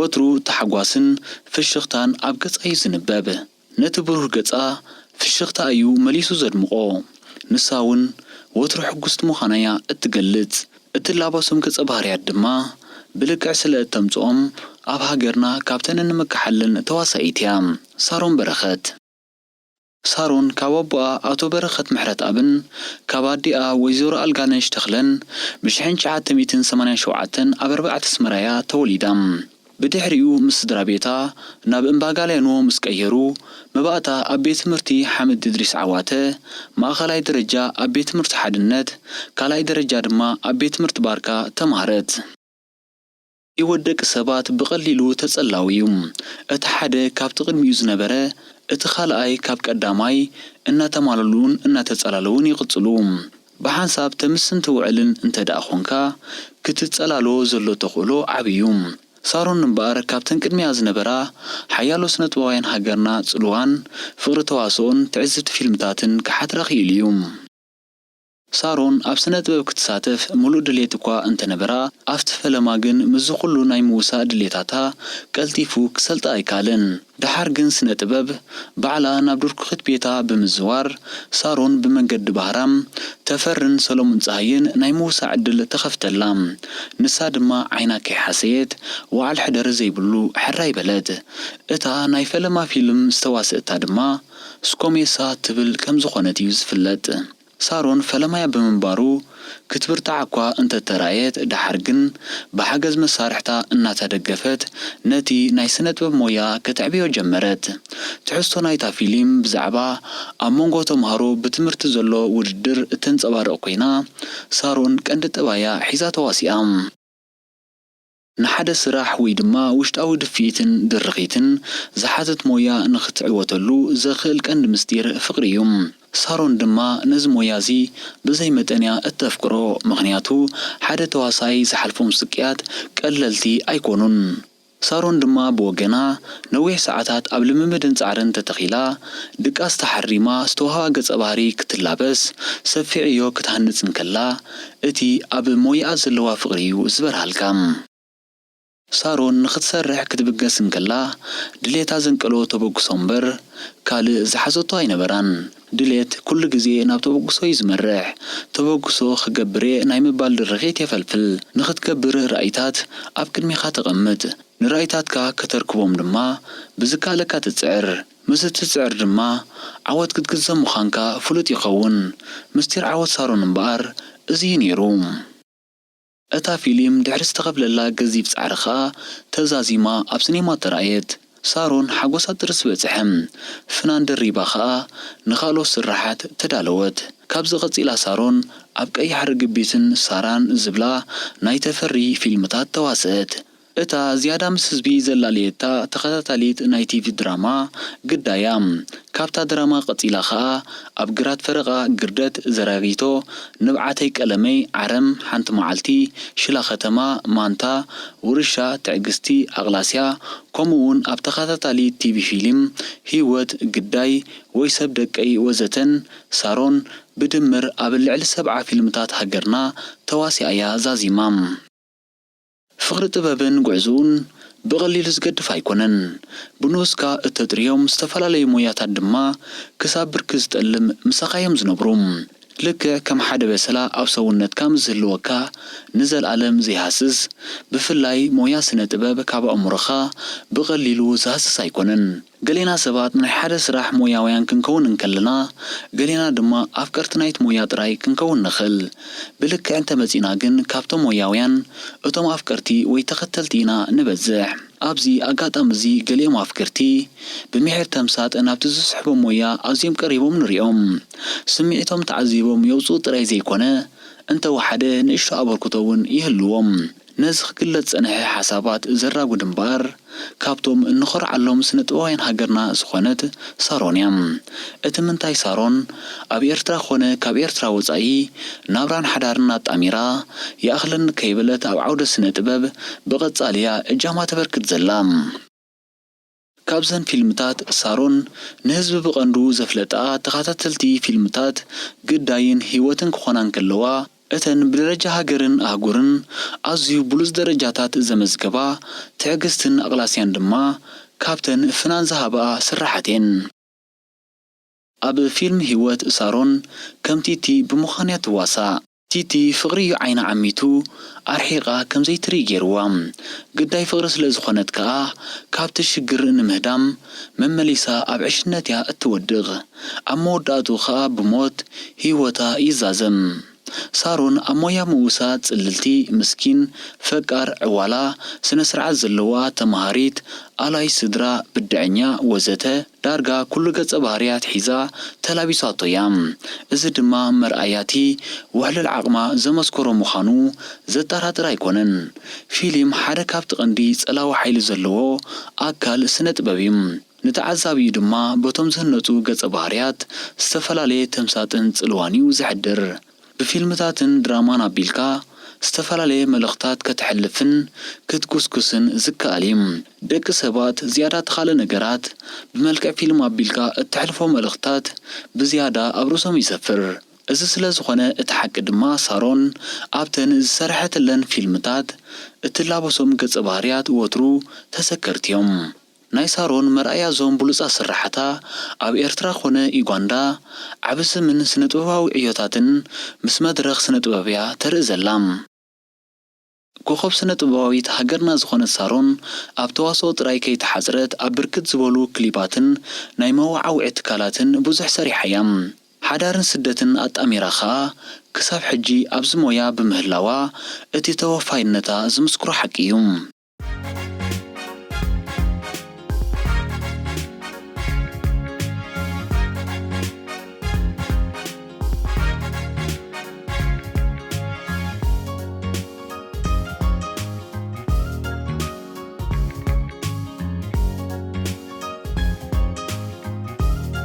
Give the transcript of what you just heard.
ወትሩ ታሕጓስን ፍሽኽታን ኣብ ገጻ እዩ ዝንበብ። ነቲ ብሩህ ገጻ ፍሽኽታ እዩ መሊሱ ዘድምቖ። ንሳ እውን ወትሩ ሕጉስቲ ምዃና እያ እትገልጽ። እትላበሶም ገጸ ባህርያት ድማ ብልክዕ ስለ እተምጽኦም ኣብ ሃገርና ካብተን እንምክሓለን ተዋሳኢት እያ። ሳሮን በረኸት። ሳሮን ካብ ኣቦኣ ኣቶ በረኸት ምሕረትኣብን ካብ ኣዲኣ ወይዘሮ ኣልጋነሽ ተኽለን ብ ሽሕን ትሽዓተ ሚእትን ሰማንያን ሸውዓተን ኣብ ኣርባዕተ ኣስመራ እያ ተወሊዳ። ብድሕሪኡ ምስ ስድራ ቤታ ናብ እምባጋልያኖ ምስ ቀየሩ፣ መባእታ ኣብ ቤት ትምህርቲ ሓምድ እድሪስ ዓዋተ፣ ማእኸላይ ደረጃ ኣብ ቤት ትምህርቲ ሓድነት፣ ካልኣይ ደረጃ ድማ ኣብ ቤት ትምህርቲ ባርካ ተማህረት። ህይወት ደቂ ሰባት ብቐሊሉ ተጸላዊ እዩ። እቲ ሓደ ካብቲ ቅድሚኡ ዝነበረ፣ እቲ ካልኣይ ካብ ቀዳማይ እናተማለሉን እናተጸላለውን ይቕጽሉ። ብሓንሳብ ተምስን ትውዕልን እንተ ደኣ ኾንካ፣ ክትጸላሎ ዘሎ ተኽእሎ ዓቢ እዩ። ሳሮን እምበኣር ካብተን ቅድሚኣ ዝነበራ ሓያሎ ስነ-ጥበባውያን ሃገርና ጽልዋን ፍቕሪ ተዋስኦን ትዕዝብቲ ፊልምታትን ክሓትራ ክኢሉ እዩ። ሳሮን ኣብ ስነ ጥበብ ክትሳተፍ ምሉእ ድሌት እኳ እንተነበራ፣ ኣብቲ ፈለማ ግን ምስዚ ኩሉ ናይ ምውሳእ ድሌታታ ቀልጢፉ ክሰልጣ ኣይከኣለን። ደሓር ግን ስነ ጥበብ ባዕላ ናብ ድርኩኺት ቤታ ብምዝዋር፣ ሳሮን ብመንገዲ ባህራም ተፈርን ሰሎሙን ጸሃየን ናይ ምውሳእ ዕድል ተኸፍተላ። ንሳ ድማ ዓይና ከይሓሰየት ወዓል ሕደር ዘይብሉ ሕራይ በለት። እታ ናይ ፈለማ ፊልም ዝተዋስእታ ድማ ስኮሜሳ ትብል ከም ዝኾነት እዩ ዝፍለጥ። ሳሮን ፈለማያ ብምንባሩ፣ ክትብርታዕ እኳ እንተተራእየት፣ ደሓር ግን ብሓገዝ መሳርሕታ እናተደገፈት ነቲ ናይ ስነ ጥበብ ሞያ ከተዕብዮ ጀመረት። ትሕዝቶ ናይታ ፊልም ብዛዕባ ኣብ መንጎ ተምሃሮ ብትምህርቲ ዘሎ ውድድር እተንጸባርቕ ኮይና፣ ሳሮን ቀንዲ ጠባያ ሒዛ ተዋሲኣ። ንሓደ ስራሕ ወይ ድማ ውሽጣዊ ድፍኢትን ድርኺትን ዝሓትት ሞያ ንኽትዕወተሉ ዘኽእል ቀንዲ ምስጢር ፍቕሪ እዩ። ሳሮን ድማ ነዚ ሞያ እዚ ብዘይ መጠን እያ እተፍቅሮ፣ ምኽንያቱ ሓደ ተዋሳኣይ ዝሓልፎም ስቅያት ቀለልቲ ኣይኮኑን። ሳሮን ድማ ብወገና ነዊሕ ሰዓታት ኣብ ልምምድን ጻዕርን ተተኺላ፣ ድቃስ ተሓሪማ ዝተዋህባ ገጸ ባህሪ ክትላበስ ሰፊሕ ዕዮ ክትሃንጽ እንከላ፣ እቲ ኣብ ሞያኣ ዘለዋ ፍቕሪ እዩ ዝበርሃልካ። ሳሮን ንኽትሰርሕ ክትብገስ እንከላ፣ ድሌታ ዘንቀሎ ተበግሶ እምበር ካልእ ዝሓዘቶ ኣይነበራን። ድሌት ኩሉ ግዜ ናብ ተበግሶ እዩ ዝመርሕ። ተበግሶ ክገብር እየ ናይ ምባል ድርኺት የፈልፍል። ንኽትገብር ራኢታት ኣብ ቅድሜኻ ተቐምጥ። ንራኢታትካ ከተርክቦም ድማ ብዝከኣለካ ትጽዕር። ምስ እትጽዕር ድማ ዓወት ክትግዘ ምዃንካ ፍሉጥ ይኸውን። ምስጢር ዓወት ሳሮን እምበኣር እዚ እዩ ነይሩ። እታ ፊልም ድሕሪ ዝተኸፍለላ ገዚፍ ጻዕሪ ኸኣ ተዛዚማ ኣብ ሲኔማ ተራእየት። ሳሮን ሓጎሳ ጥርሲ በጽሐ። ፍናን ደሪባ ኸኣ ንኻልኦት ስርሓት ተዳለወት። ካብዚ ቀጺላ ሳሮን ኣብ ቀያሕ ርግቢትን ሳራን ዝብላ ናይ ተፈሪ ፊልምታት ተዋስአት። እታ ዝያዳ ምስ ህዝቢ ዘላለየታ ተኸታታሊት ናይ ቲቪ ድራማ ግዳይ እያ። ካብታ ድራማ ቀጺላ ኸኣ ኣብ ግራት ፈረቓ፣ ግርደት፣ ዘራጊቶ፣ ንብዓተይ ቀለመይ፣ ዓረም፣ ሓንቲ መዓልቲ፣ ሽላ ከተማ፣ ማንታ፣ ውርሻ፣ ትዕግስቲ፣ ኣቕላስያ፣ ከምኡ'ውን ኣብ ተኸታታሊ ቲቪ ፊልም ህይወት፣ ግዳይ፣ ወይ ሰብ ደቀይ ወዘተን ሳሮን ብድምር ኣብ ልዕሊ ሰብዓ ፊልምታት ሃገርና ተዋሲኣ እያ ዛዚማ። ፍቕሪ ጥበብን ጉዕዞኡን ብቐሊሉ ዝገድፍ ኣይኮነን። ብንኡስካ እተጥርዮም ዝተፈላለዩ ሞያታት ድማ ክሳብ ብርኪ ዝጠልም ምሳኻ እዮም ዝነብሩ። ልክዕ ከም ሓደ በሰላ ኣብ ሰውነትካ ምስ ዝህልወካ ንዘልኣለም ዘይሃስስ፣ ብፍላይ ሞያ ስነ ጥበብ ካብ ኣእምሮኻ ብቐሊሉ ዝሃስስ ኣይኮነን። ገሌና ሰባት ናይ ሓደ ስራሕ ሞያውያን ክንከውን እንከለና፣ ገሌና ድማ ኣፍቀርቲ ናይቲ ሞያ ጥራይ ክንከውን ንኽእል። ብልክዕ እንተመጺእና ግን ካብቶም ሞያውያን እቶም ኣፍቀርቲ ወይ ተኸተልቲ ኢና ንበዝሕ። ኣብዚ ኣጋጣሚ እዚ ገሊኦም ኣፍቀርቲ ብምሒር ተምሳጥ ናብቲ ዝስሕቦም ሞያ ኣዝዮም ቀሪቦም ንሪኦም። ስምዒቶም ተዓዚቦም የውጽኡ ጥራይ ዘይኮነ፣ እንተወሓደ ንእሽቶ ኣበርክቶ እውን ይህልዎም። ነዚ ክግለጽ ዝጸንሐ ሓሳባት ዘራጉድ እምበኣር፣ ካብቶም እንኾርዓሎም ስነ ጥበባውያን ሃገርና ዝኾነት ሳሮን እያ። እቲ ምንታይ ሳሮን ኣብ ኤርትራ ኾነ ካብ ኤርትራ ወጻኢ ናብራን ሓዳርን ኣጣሚራ፣ ይኣኽለኒ ከይበለት ኣብ ዓውደ ስነ ጥበብ ብቐጻሊ እያ እጃማ ተበርክት ዘላ። ካብዘን ፊልምታት ሳሮን ንህዝቢ ብቐንዱ ዘፍለጣ ተኸታተልቲ ፊልምታት ግዳይን ህይወትን ክኾና እንከለዋ፣ እተን ብደረጃ ሃገርን ኣህጉርን ኣዝዩ ብሉጽ ደረጃታት ዘመዝገባ ትዕግስትን ኣቕላስያን ድማ ካብተን ፍናን ዝሃብኣ ስርሓት እየን። ኣብ ፊልም ህይወት ሳሮን ከም ቲቲ ብምዃን እያ ትዋሳእ። ቲቲ ፍቕሪ እዩ ዓይና ዓሚቱ ኣርሒቓ ከም ዘይትርኢ ገይርዋ። ግዳይ ፍቕሪ ስለ ዝኾነት ከኣ ካብቲ ሽግር ንምህዳም መመሊሳ ኣብ ዕሽነት እያ እትወድቕ። ኣብ መወዳእትኡ ከኣ ብሞት ህይወታ ይዛዘም። ሳሮን ኣብ ሞያ ምውሳ ጽልልቲ፣ ምስኪን፣ ፈቃር፣ ዕዋላ፣ ስነ ስርዓት ዘለዋ፣ ተማሃሪት፣ ኣላይ ስድራ፣ ብድዐኛ ወዘተ ዳርጋ ኩሉ ገጸ ባህርያት ሒዛ ተላቢሳቶ እያ። እዚ ድማ መርኣያ እቲ ውሕሉል ዓቕማ ዘመስከሮ ምዃኑ ዘጠራጥር ኣይኮነን። ፊልም ሓደ ካብቲ ቀንዲ ጸላዊ ሓይሊ ዘለዎ ኣካል ስነ ጥበብ እዩ። ንተዓዛቢኡ ድማ በቶም ዝህነጹ ገጸ ባህርያት ዝተፈላለየ ተምሳጥን ጽልዋን እዩ ዘሕድር። ብፊልምታትን ድራማን ኣቢልካ ዝተፈላለየ መልእኽታት ከተሕልፍን ክትጉስጉስን ዝከኣል እዩ። ደቂ ሰባት ዝያዳ ተኻለ ነገራት ብመልክዕ ፊልም ኣቢልካ እተሕልፎ መልእኽታት ብዝያዳ ኣብ ርእሶም ይሰፍር። እዚ ስለ ዝኾነ እቲ ሓቂ ድማ ሳሮን ኣብተን ዝሰርሐትለን ፊልምታት እትላበሶም ገጸ ባህርያት ወትሩ ተሰከርቲ እዮም። ናይ ሳሮን መርኣያ እዞም ብሉጻት ስርሓታ ኣብ ኤርትራ ኮነ ዩጋንዳ ዓቢ ስምን ስነ ጥበባዊ ዕዮታትን ምስ መድረኽ ስነ ጥበብ እያ ተርኢ ዘላ። ኮኸብ ስነ ጥበባዊት ሃገርና ዝኾነት ሳሮን ኣብ ተዋስኦ ጥራይ ከይተሓጽረት ኣብ ብርክት ዝበሉ ክሊፓትን ናይ መወዓውዒ ትካላትን ብዙሕ ሰሪሓ እያ። ሓዳርን ስደትን ኣጣሚራ ከኣ ክሳብ ሕጂ ኣብዚ ሞያ ብምህላዋ እቲ ተወፋይነታ ዝምስክሮ ሓቂ እዩ።